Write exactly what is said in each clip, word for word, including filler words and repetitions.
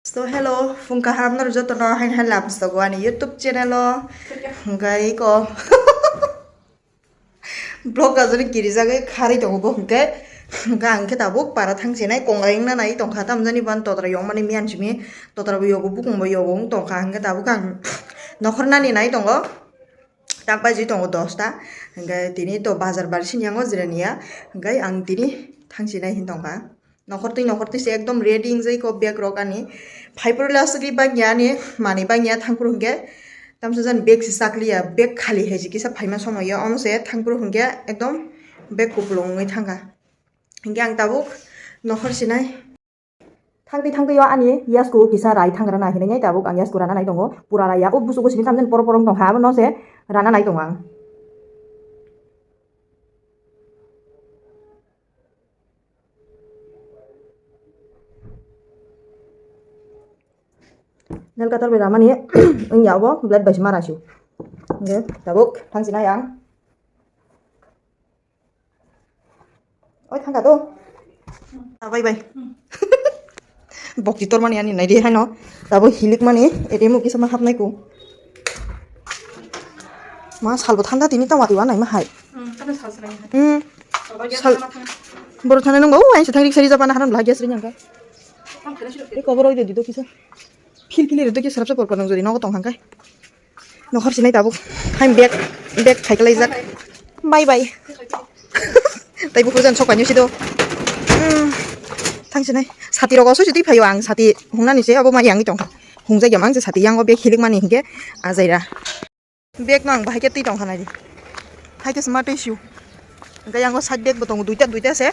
So hello, phung kaham norok jotono hain hain lamsogo ani YouTube channel o. Hwnkhe iko vlog ajani kirijagwi kharwi tongo bo hwnkhe. Hwnkhe ang khe tabuk para thangsinai kongai wngna nai tongkha, tamjani bo ani totra yokmani miyan simi totra bo yogo bukung bo yogo wng tongkha, hwnkhe tabuk ang nokhor nani nai tongo. Tak baji tongo dosta, hwnkhe tini to bazar bar sini yango jirania, hwnkhe ang tini thangsinai hin tongkha. Nokhortwi nokhortwi se ekdom ready wngjai ko bag rok ani. Phaiphuru le aswkli bangya ani manwi bangya thangphuru hwnkhe tamsa jani bag se chakliya, bag khali hai se kisa phaima somoyo omo se thangphuru hwnkhe ekdom bag kupulung wngwi thangkha. Hwnkhe ang tabuk nokhor sinai. Thangtwi thangtwi o ani yasku kisa rai thangrana hinwi nai tabuk ang yasku rana nai tongo. Pura raya o busugo sini tamjani poro poro wng tongkha abono se rana nai tongo ang. Nel kator bai ramani wngya obo blade bai se mara su. Hwnkhe tabuk thangsinai ang. Oi thangka to. Ah, bye bye. Bokti tormani ani nai di haino. Tabuk hilik mani A T M o kisa ma hapnai ku. Ma salbo thanda tini ta wati wa nai ma hai. Hmm, kano sal sal nai. Hmm. Sal. Boro thana nungbo, oh, ain se thangrik sari jabana haram bla gas ring angka. Tang kena sih. Iko boro ide dito kisa. Phil phil ide kisa sarap sa por por nang jodi nogo tong hangkai. Nokhor sinai tabuk. Hai bag, bag khai kalai jak. Bye bye. Tai bukur jan sok painyo sido. Hmm. Thang sinai. Sati rogo so siti phayo ang sati hungnani se abo ma yang tong. Hungjak yamang se sati yango bag hilik mani hingke ajaira. Bag no ang bahai khe twi tong kha nai di. Hai khe sma twi sio. Hwnkhe yango side bag bo tongo duita duita se.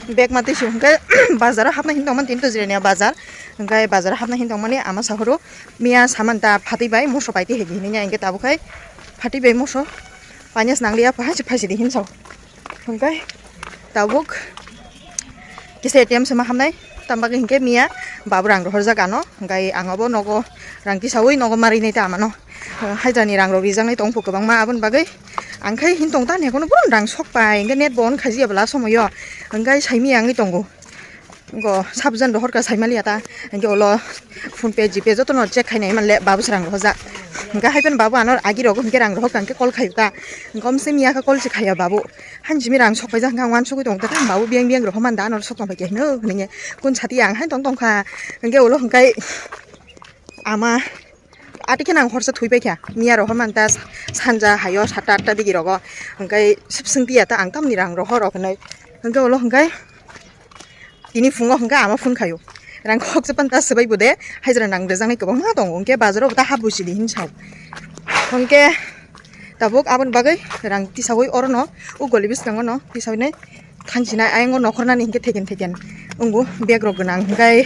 Bag ma twi sio hwnkhe bazar o hapna hin tongmani tini to jirania bazar. Hwnkhe bazar o hapna hin tongmani ama sahoro miya saman ta phatwi bai moso pai twi hai di hinwi hwnkhe tabuk hai phatwi bai moso painani se nang liya pha hai se phai sidi hin sao. Hwnkhe tabuk kisa A T M se ma hamnai, tamo bagwi hinkhe miya babu rang rohorjak ano, hwnkhe ang abo nogo rang tisaui nogo ma rinai ta amano. Haijakni rang rok rijaknai tongpho kwbangma, aboni bagwi ang khai hin tong tani, ekono borok rang sok pai, hinkhe net bo on khaijak ya bwla somoyo, hwnkhe saimanya wngwi tongo. Go sabjan rohorkha saimaliya ta, hinkhe ulo PhonePe, GPay jotono check khainai manle babu se rang rohorjak. Hwnkhe haiphano babu ano agi rogo hinkhe rang rohorkha hinkhe call khaio ta, hinkhe omse miya khe call se khaiya babu. Hansimi rang sok paijak hwnkhe ang uansugui tongkha, tei ang babu biyang biyang rohormani da, ano sok tongpaikha hino hwnwi. Kun sati ang haino tong tongkha, hwnkhe ulo hwnkhe ama ati khe nang horsa thwi paikha, miya rohormani ta sanja haio satta atta digi rogo, hwnkhe sip swng tiya ta ang tamni rang rohor rok hinwi, hwnkhe ulo hwnkhe. Tini phungo hwnkhe ama phone khaio. Rang khoksa panta swbai bo de, haijra nang rwjaknai kwbangma tongo. Hwnkhe bazaro bo ta hap busi di hin sao. Hwnkhe tabuk aboni bagwi rang tisaui orono, o goli bwskango no tisaui nai thangsinai ayang o nokhornani hwnkhe theken theken. Wngo bag rok gwnang hwnkhe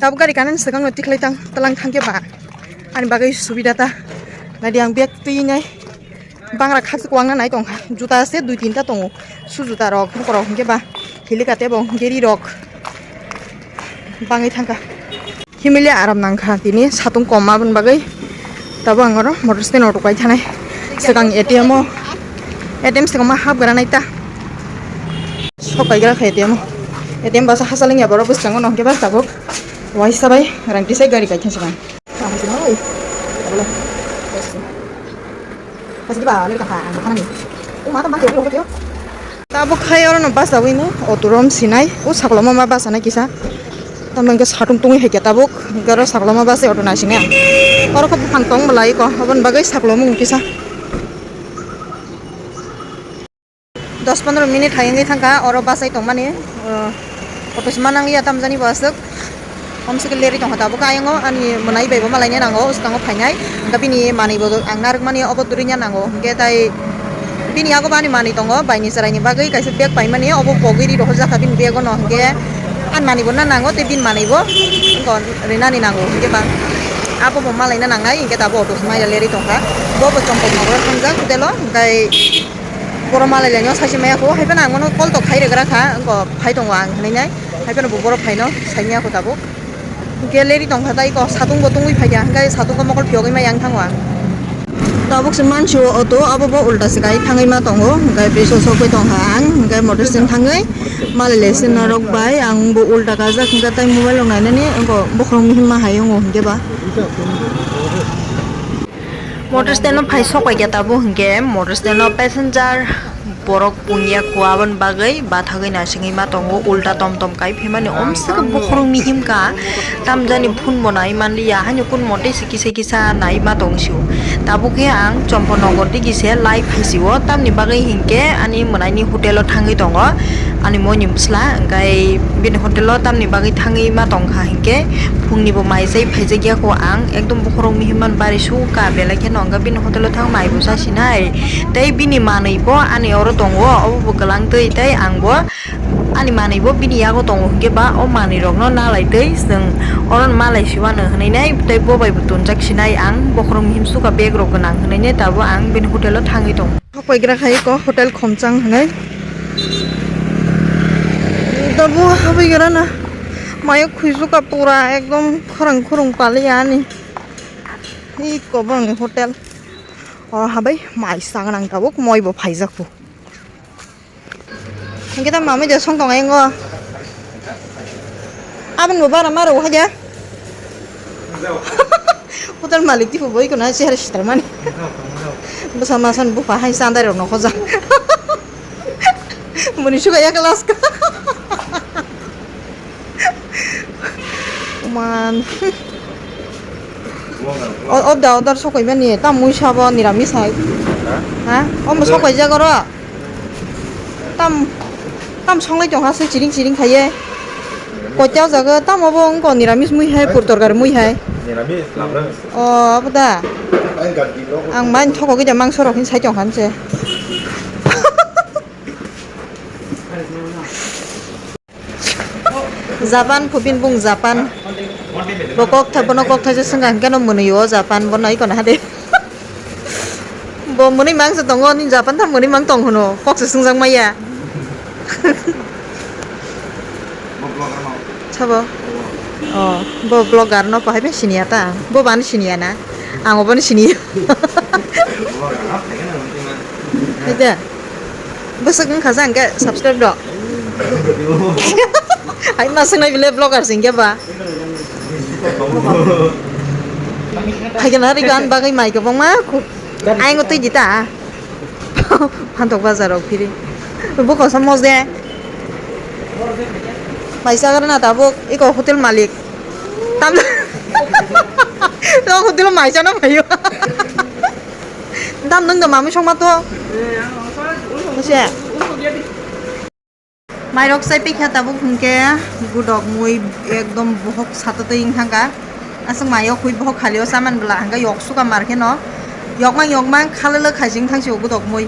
tabuk gari kanani swkang no tikhlai tang tlang thangkhe ba ani bagwi subida ta. Nadi ang bag twi nai. Bangra khaksa kwbangna nai tongkha. Juta se dui tinta tongo. Su juta rok, buko rok hinkhe ba hilikha tebo hinkhe ri rok bangwi thangkha. Himile aram nangkha tini satung kom aboni bagwi. Tabuk ang oro motor stand o rwpai thanai. Swkang A T M o, A T M swkang ma hap gra nai ta. Sok pai gra kha A T M o. A T M basa hachal wngya borok bwskango no hinkhe ba tabuk waisa bai rang tisai gari kai thang swkang. Tabuk hai oro no bus tabuk no auto rom sinai o saklo ma bus anai kisa. Tamo hingke satung tungwi hai khe tabuk hingke oro saklo ma bus auto nai singa. Oro khe buphang tong belai ko aboni bagwi saklo mung kisa. Dos pondro minute hai wngwi thangkha, oro bus ai tongmani, uh, auto se ma nang ya tamjani bo aswk. Omswk leri tongkha tabuk ayang o, ani mwnai bai bo malaina nango, swkango phainai. Hwnkhe bini manwi bo ang narwkmani obo twrwina nango. Hwnkhe tai bini yago bo ani manwi tongo, baini chwraini bagwi kaisa bag paimani, obo pogwi ri rohorjak kha bini bag o no. Hwnkhe ani manwi bo na nango, tei bini manwi bo wngkha rinani nango. Hwnkhe ba abo bo malaina nangnai, hwnkhe tabuk auto se ma ya leri tongkha. Bo bo Chongkok nokro thangjak hotel o, hwnkhe Borok malai laino sachi maya kho, hai phano ang bono call tok khai rwgra kha, wngkha phai tongo ang hinui nai, hai phano bo borok phaino sai maya kho tabuk. Hwnkhe leri tongkha tei kok satung bo tungwi phaikha, hwnkhe satung o mokol phiyogwi maya wng thango ang. Tabuk se mansi o auto, abo bo ulta se kai thangwi ma tongo, hwnkhe bridge o sokwi tongkha ang, hwnkhe motor stand thangwi Malai lai se norok bai, ang bo ulta kajak hwnkhe, tai mobile rok nainani wngkha, bokhorok mihim ma hai wngo hwnkhe ba. Motor stand no phai sok pai khe tabuk hwnkhe, motor stand no passenger borok pungya kho, aboni bagwi bathagwi naisingwi ma tongo, ulta tom tom kai phaimani, omswk bokhorok mihim kha. Tamjani phone bo nai manliya, haino kun monte se kisa kisa nai ma tong sio. Tabuk khe ang Chompo Nogor digi se live hai sio, tamni bagwi hinkhe ani mwnaini hotel o thangwi tongo, ani moini bwsla, hwnkhe bini hotel o tamni bagwi thangwi ma tong kha hinkhe phungni bo mai chai phaijak ya kho ang, ekdom bokhorok mihim man bari su ka, belai kheno hwnkhe bini hotel o thang mai bo cha sinai, tei bini manwi bo ani oro tongo, obo bo kwlangtwi tei ang bo. Ani manwi bo bini yago tongo hwnkhe ba o manwi rokno nalai tei chwng oro malai si uano hwnwi nai tei bo bai bo tonjak sinai ang bokhorok mihim suka bag rok gwnang hwnwi nai tabuk ang bini hotel o thangwi tongo. Sok paigra khai ko hotel Khomchang hwnwi. Tabuk habwi gra na mayo khwi suka pura ekdom khorang khurung paliya ani. Iko bongni hotel o habai mai sangrang tabuk moi bo phaijak kho. Hingke ta mami de song tong engo. Abon bo bara maro haja. Hotel malik tipo boi kono chehar sitar mani. Bwsa masan bupha hai sandai rok nokho ja. Muni suka ya kelas ka. Man. O, o da, o da sokoi mani, tam mui sabo niramis hai. Ha? Ha? O mo sokoi jagoro. Tam, tam songlai tong ha se chiring chiring khaiye. Koita jaga tam obo wngko niramis mui hai, pur torkar mui hai. Niramis, labra. O, abo da. Ang gadi rok. Ang main thoko gida mangso rok hin sai tong han se. Japan phubin bung Japan. Bo kok tha, bono kok thaisa swngkha hwnkhe no mwnwi o Japan, bono iko naha de. Bo mwnwi mang se tongo, ni Japan tha mwnwi mang tong hwno, kok se swngjak maya. Sabo? Oh, bo vlogger no pahai bai siniya ta? Bo bani siniya na? Ang obo ni siniya. Ede. Bwswk wngkha sa hwnkhe subscribe do. Hai ma swngnai bile vlogger se hwnkhe ba. Phaikhe na rikha ani bagwi mai kwbangma khu-, aingo twi di ta. Phantok bazar rok phiri. Bo kosom mos de. Mai chagra na tabuk iko hotel malik. Tam, no hotel mai chana phaio. Tam nwng da mami songma to. Mase. Mairok chai pikha tabuk hwnkhe gudok mui ekdom bohok sato twi wngkha. Aswk maio khwi bohok khalio chaman bwla hwnkhe yok suka mar kheno. Yokmang yokmang khalwlwk khaising thangsi o gudok mui.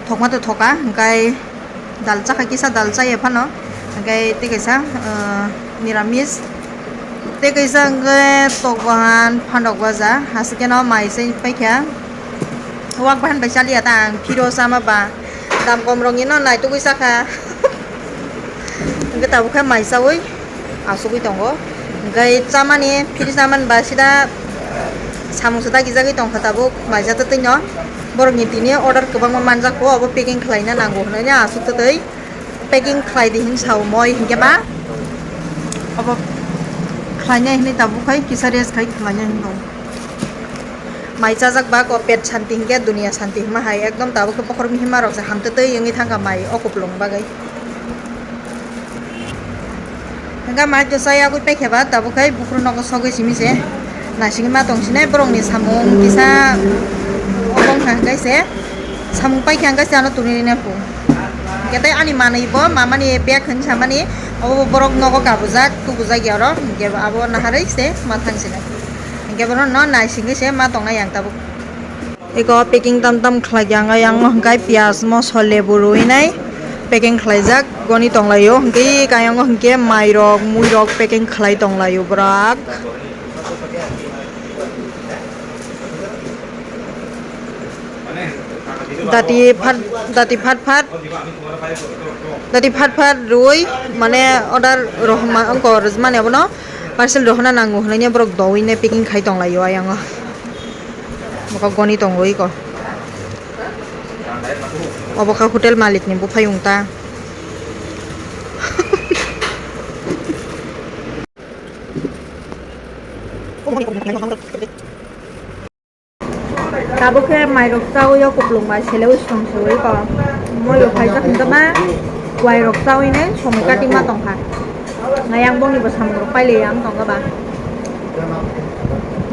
Thokma to thoka hwnkhe dal chakha kisa dal chaya phano. Hwnkhe tei kaisa, ah, niramis. Tei kaisa hwnkhe tok bahan phandok baja. Aswk kheno mai chai paikha. Wak bahan bai chaliya ta ang phiro chama ba. Dam kom rok ni no naitugwi chakha. Hwnkhe tabuk khe mai chaui asugwi tongo. Hwnkhe chamani phiri chamani ba sida samung se dagijagwi tongkha tabuk mai cha twtwi no. Borok ni tini order kwbangma manjak kho, obo packing khlaina nango hwnwi asuk twtwi packing khlai di hin sao moi hwnkhe ba obo khlainai hinwi tabuk khai kisa rest khai khlainai hinwi tongo. Mai chajak ba ko pet santi hinkhe duniya santi hima hai ekdom tabuk khe bokhorok hima rok se hamtwtwi wngwi thangkha mai o kupulung bagwi. Hwnkhe mai to chayagwi paikha ba tabuk khai buphuru nogo sogwi simi se naisingwi ma tong sinai borokni samung kisa obo wngkha hwnkhe se samung paikha hwnkhe se ano tuni rina phu. Hwnkhe tei ani manwi bo mamani bag hinwi samani obo borok nogo kabujak tubujak ya oro hwnkhe abo naharwi se ma thang sinai. Hingke bono no naisingwi se ma tongnai ang tabuk. Eko packing tam tam khlai yang yang hingkai piyaj mosol lebu rwi nai packing khlaijak goni tonglaio hingke kayang o hingke mairok muirok packing khlai tonglaio bwrak. Dati phat, dati phat phat, dati phat phat rwi mane order rohma wngkor mane abono parcel rohna nango hwnwi borok dowine packing khai tonglaio ayang o. Bokha goni tongo iko. Obo kha hotel malik ni buphayung ta. Tabuk khe mairok chaui o kuplung bai seleui song seui ko. Moi rok phaijak hwnkhe ma wairok chaui nai somoi katima tongkha. Nai ang bongni bo samung rok pailai ang tongkha ba.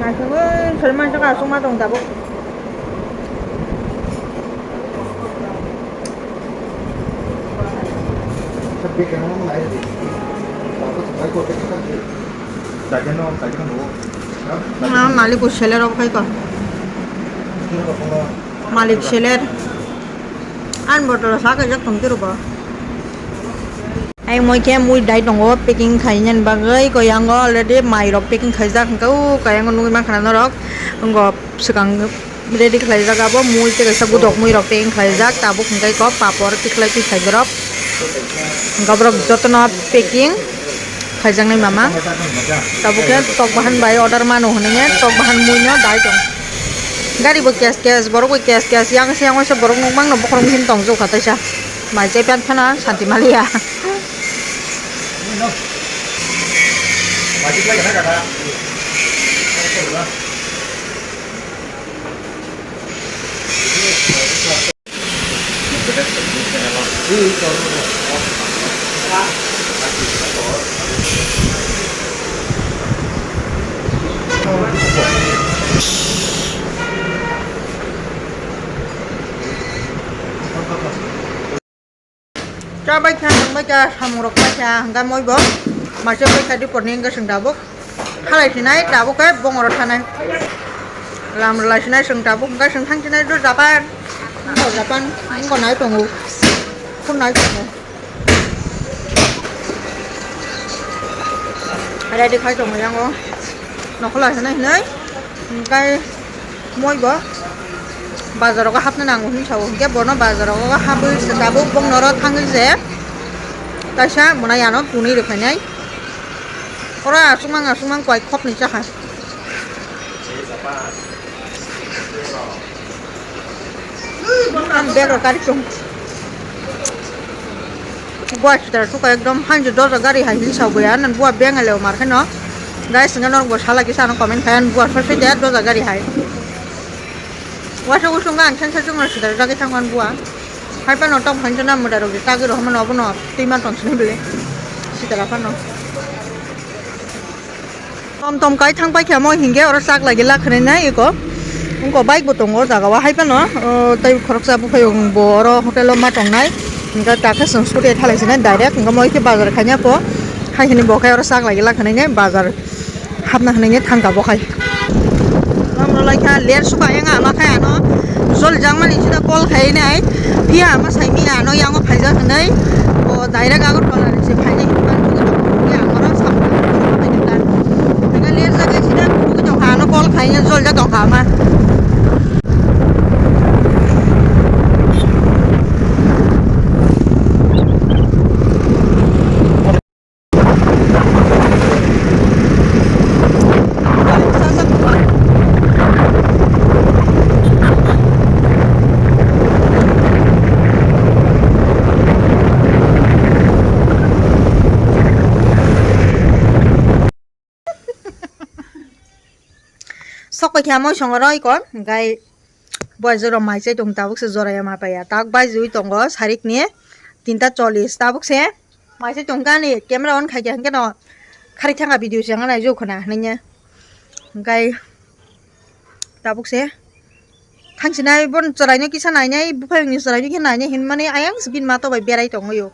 Naisingwi sori mansa ka aswk ma tong tabuk. Ah, malik bo seller rok khai ko. Malik seller. An bottle sa ka jak tong tiro ba. Ai moi khe mui dai tongo packing khainani bagwi, ko yango already mai rok packing khaijak hwnkhe o khe yango nugwi mankha na norok. Wngkha swkang ready khlaijak abo mui tei kaisa godok mui rok packing khlaijak, tabuk hwnkhe ko papor tikhlai tikhlai borok. Hwnkhe borok jotono packing khaijaknai mama. Tabuk khe tok bahan bai order mano hwnwi tok bahan mui no dai tong. Gari bo kes kes, borok bo kes kes, yang se yang se borok nukmang no bokhorok hin tong jokha taisa. Mai chai pan phano santi maliya. Cha bai kha, nang bai kha, samung rok bai kha, hwnkhe moi bo maisa bai kha, dipor ni hwnkhe chwng tabuk halai sinai, tabuk khe bongoro thanai. Lam rwlai sinai chwng tabuk, hwnkhe chwng thang sinai do Japan. Wngkha Japan, wngkha nai tongo. Phun nai tongo. Ready khai tongo yango. Nokhola hinai hinai. Hwnkhe moi bo bazar rogo hapna nango hinwi sao. Hwnkhe bono bazar rogo habwi se tabuk bongno oro thangwi se kaisa mwnai ano tunwi rwkhainai. Oro aswkmang aswkmang koi khopni chakha. Ang bag rok kari chung. Bua sitra suka ekdom hanjo doja gari hai hinwi sawi ya, nang bua beng ale mar kheno. Guys, nang norok bo sala kisa ano comment khai, ang bua soi soi de doja gari hai. Wasa usung ang sensa chung sitra jagi thang an bua. Hai pa no tong phan jana muda rok de tagi ro hama no bono twi ma tong sini bele. Sitra pa no. Tom tom kai thang pai kha mo hingke oro chak lagi la khwnai nai eko. Wngko bike bo tongo o jaga o hai phano, o, tei khoroksa buphai bo oro hotel o ma tongnai. Hingke takhe chwng scooty thalai sinai direct hingke mo khe bazar khaina po. Hai hini bo khe oro chak lagi la khwnai nai bazar hapna hwnwi thangka bo khai. Lamro lai kha ler suka yang ama khai ano. Jol jangmani sida call khai nai. Phiya ama sai mi ano yango phaijak hinui. O direct Agartala ni se phainai hinui manjak. Phiya ang oro samung tangwi tongkha. Phiya ler jaga sida kunu tongkha ano call khai jol jak tongkha ama. Sok pai kha moi songo roi kon, hingkai bo jora mai chai tong tabuk se jora ya ma paya. Tak bai jui tongo sarik ni tinta chollish tabuk se. Mai se tong kani camera on khai kha hingke no khari thanga video se nang nai jok khna hinui ya. Hingkai tabuk se thang sinai bon chwrai no kisa nai nai buphai ni chwrai no kisa nai nai hinmani ayang se bini ma to bai berai tong o.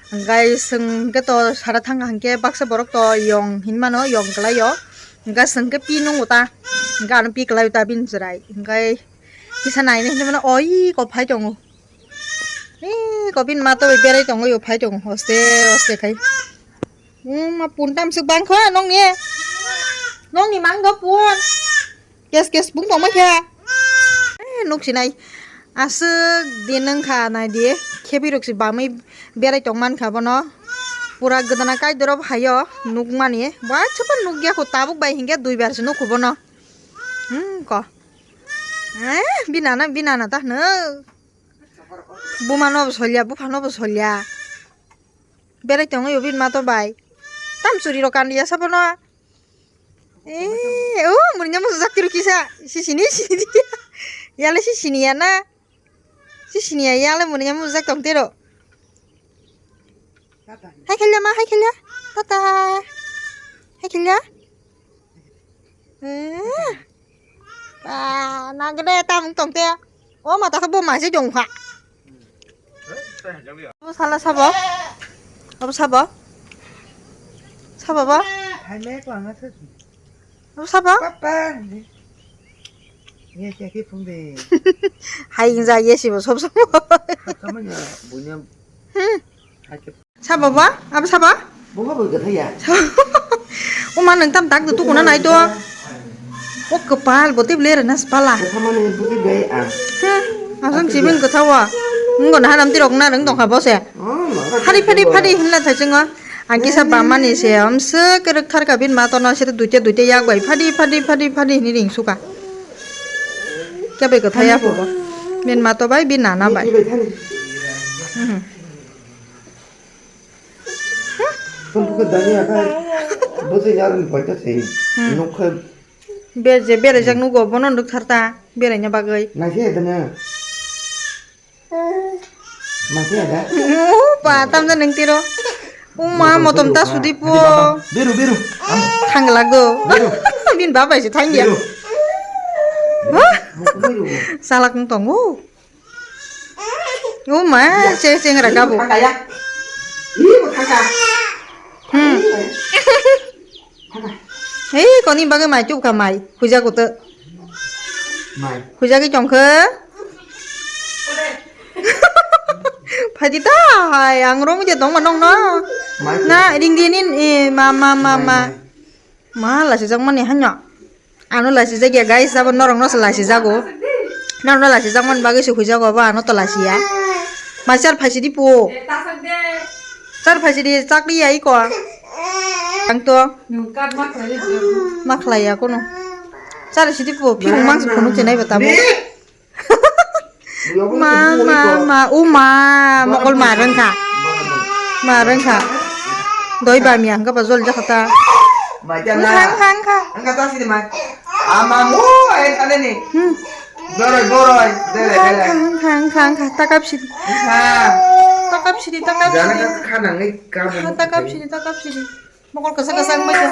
Hingkai chwng hingke to sara thang kha hingke baksa borok to yong hinmano yong kwlai o. Hingke chwng khe pi nungo ta hingke ano pi kwlai o ta bini chwrai hingkai kisa nai nai hinmano oi ko phai tong o. Ee, ko bini ma to bai berai tongwi phai tongo, hoste, hoste khai. Hmm, ma pun tam swk bang kho, nongni? Nongni mang do pun? Kes, kes bung tongma kha. Ee, nuk sinai. Aswk din wng kha, nai di. Khebwi rok si bamwi berai tong man kha bono. Pura gwdana kai dorop hayo, nuk mani. Ba, chapa nuk ya kho, tabuk bai hingke dui bar se nuk kho bono. Hmm, ko. Ee, bini nana, bini nana ta hwno. Buma no bo solya, bupha no bo solya. Berai tongwi o bini ma to bai. Tam churi rok kandi ya sabo no. Eh, oh, murnya musu jak tiru kisa. Si sini, sini. Yale si sini ya na. Si sini ya, yale murnya musu jak tong tero. Hai khelya ma, hai khelya. Tata. Hai khelya. Eh. Ah, nang gede tam tong te. O mata khe bo mai se jong kha. Abo sala sabo? Abo sabo? Sabo bo? Hai me ko anga se. Abo sabo? Papa. Ye ke ke phung de. Hai inja ye sibo sob sob. Kamanya bunya. Hmm. Hai ke Sabo ba? Abo sabo? Bo ba bo gathaya. O ma nang tam tak tu kuna nai to. O kepal bo tip le na spala. Kamanya buti be a. Hmm. Asam chibin kothawa. Ngo na hanam tirok na nang tong kha bo se. Oh, ma. Phadi phadi phadi hinla thai chingo. Ang kisa bamani se amse kerek thar ka bin ma to na se duite duite yak bai phadi phadi phadi phadi hini ring suka. Kya bai kotha ya bo. Bin ma to bai bin na na bai. Ibe thani. Hmm. Tong buka dani akai. Buti yaran paita se. Hmm. Nokha. Ber je berajak nugo bono nuk tharta beraina bagwi. Naise dana. Naise ada. Oh, pa tamda nang tiro. Uma motom ta sudi po. Biru biru. Thangla go. Biru. Bin babai se thangya. Biru. Hah? Biru. Salak nung tongo. O ma, se se ngra gabo. Thangka ya. Ih, bo thangka. Hmm. Thangka. Hei, koni bagwi mai chuk kha mai. Huja kutu. Mai. Huja ki chong khe. Phaidi ta hai, ang rom je tong ma nong no. Mai. Na, ring din in, eh, ma, ma, ma, ma. Mai, mai. Ma laisijak mani hanya. Ano laisijak ya guys, abo norok no se laisijak o. Norok no laisijak mani bagwi se huijak o, abo ano to laisiya. Ma char phaisidi po. Char phaisidi chakli ya iko. Ang to. Ma khlai ya kono. Char sidi po, phimung mang se phunuk chinai ba tamo. Ma, ma, ma, o ma, mokol ma rwngkha. Ma rwngkha. Doi ba miya hwnkha ba jol jakha ta. Mai jana. Thang, thang kha. Angka ta sini mai. Ama mo, eh, tane ni. Hmm. Boroi, boroi. Dele, dele. Thang, thang, thang kha. Takap sidi. Angka. Takap sidi, takap sidi. Jana ka khana ngai ka. Takap sidi, takap sidi. Mokol kwchak kwchak wngbaikha.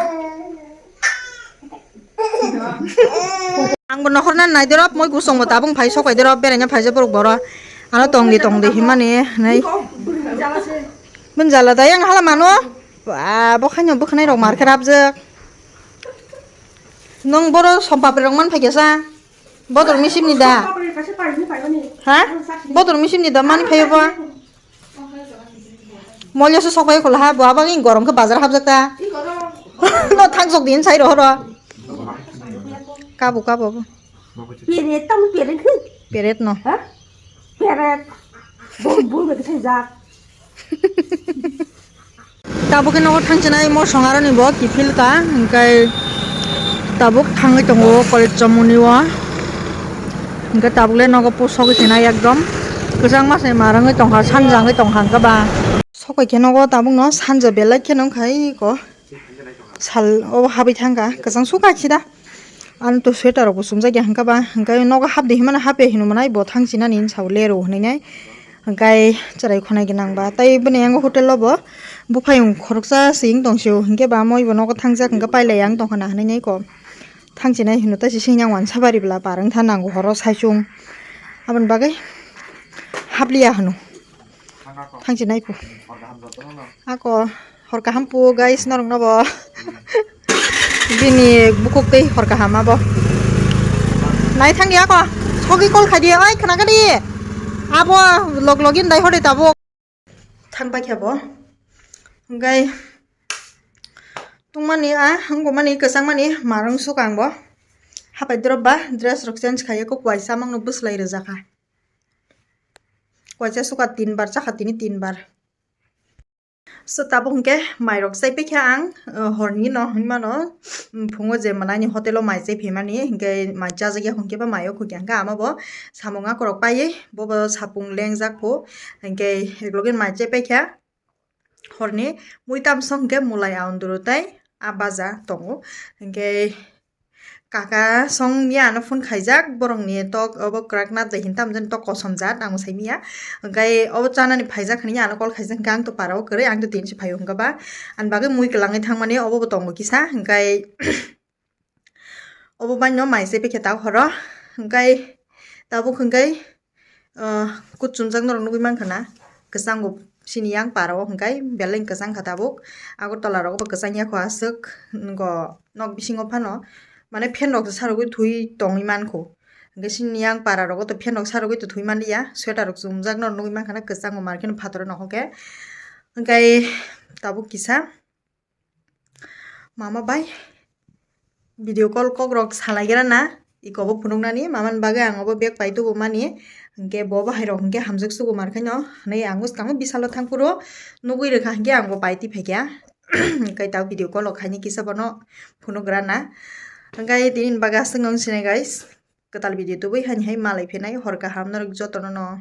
Angbo nokhorna naiderop, moi kusongbo tabung phai sokai derop, beraina phaijak borok boro. Ano tongdi tongdi himani hinwi. Bini jala da yang hala mano. Ba, bo khaino bwkhwnai rok mar khe rapjak. Nwng boro sompapri rok man phaikha sa? Bodor misimni da? Ha? Bodor misimni da mani phaio bo? Molya se sokpai khula ha, bo abang gorong khe bazar hapjak ta. No thang sok din sai rohoro. Kabo, kabo. Peret tam peret khe. Peret no. Ha? Peret. Bum bum khe jak. Tabuk khe nogo thangchinai mosong aroni bo kiphil ka, hingkai tabuk thangwi tongo college chomoni o. Hingke tabuk le nogo pusogwi sinai ekdom kwchangma se ma rwngwi tongkha, sanja wngwi tongkha hingke ba. Sokoi khe nogo tabukno sanja belai kheno wngkha eko sal o habwi thangkha kwchang sukha khida. Ano to sweater rok bo chumjak ya hingke ba, hingke nogo hapdi hinmano hapya hinwi mwnai bo thangchinani hinwi sao lero hinwi nai. Hingke chwrai khwnai gwnang ba tei bini yango hotel o bo buphayung khoroksa se wng tong sio hingke ba moi bo nogo thangjak hingke pailai ya wng tongkha na hinwi nai ko. Thangchinai hino ta sising yang wansa bari bwla par wngtha nango horo saichung. Aboni bagwi habliya hino. Thangchinai phu. Ako hor kaham phu guys norok no bo. Bini bukuk tei hor kaham abo. Nai thangdi ako. Sogi call khaidi oi khna gadi. Abo log login dai hori tabuk. Thang paikha bo. Hingkai tungmani a wngmani kwchangmani marung sukha ang bo. Hapai drop ba dress rok change khaiya kok waisa mangno bwslai rwjakha. Waisa sukha tin bar chakha tini tin bar. So tabuk hwnkhe mairok chaipaikha ang, uh, horni no hinmano, um, phungo je mwnaini hotel o mai chaiphimani hinkhe mai chajakya hwnkhe ba maio khukya hwnkhe ama bo samung akorok paiwi bobo sapung lengjak phu hinkhe eklogi mai chaipaikha. Horni mui tamsong hwnkhe mulai aunduru tei a baja tongo. Hwnkhe kaka song ya ano phone khaijak, borokni tok obo kwrak na de hinta amjani tok kosom jat ang sai miya. Hwnkhe obo chanani phaijak hwnwi ano call khaijak, hwnkhe ang to parao kwrwi, ang to tini se phaio hwnkhe ba. Ani bagwi mui kwlangwi thangmani obo bo tongo kisa, hwnkhe obo bai no mai se pekhe ta horo. Hwnkhe tabuk hwnkhe, ah, kuchungjak norok nugwi mankha na, kwchango chini yang parao hwnkhe belai kwchang kha tabuk. Agartala rogo bo kwchang ya kho aswk, ngo nok bisingo phano mane fan rok sa rwgwi thwi tongwi mankho. Hwnkhe chini yang para rogo to fan rok sa rwgwi to thwi manliya, sweater rok chumjak norok nugwi mankha na, kwchango mar kheno phataro no hwnkhe. Hwnkhe tabuk kisa mama bai video call kok rok salai gra na, iko bo phunuknani mamani bagwi ang obo bag pai tubu mani. Hwnkhe bo bahai rok hwnkhe hamjak sugu mar khaino hwnwi ang bwskango bisalo thang phuru nugwi rwkha, hwnkhe ang bo pai twi phaikha. Hwnkhe ta video call o khaini kisa bono phunuk gra na. Hwnkhe tini bagwi aswk wng sinai guys, kwtal video tubui hani hai malai phinai, hor kaham norok jotono no.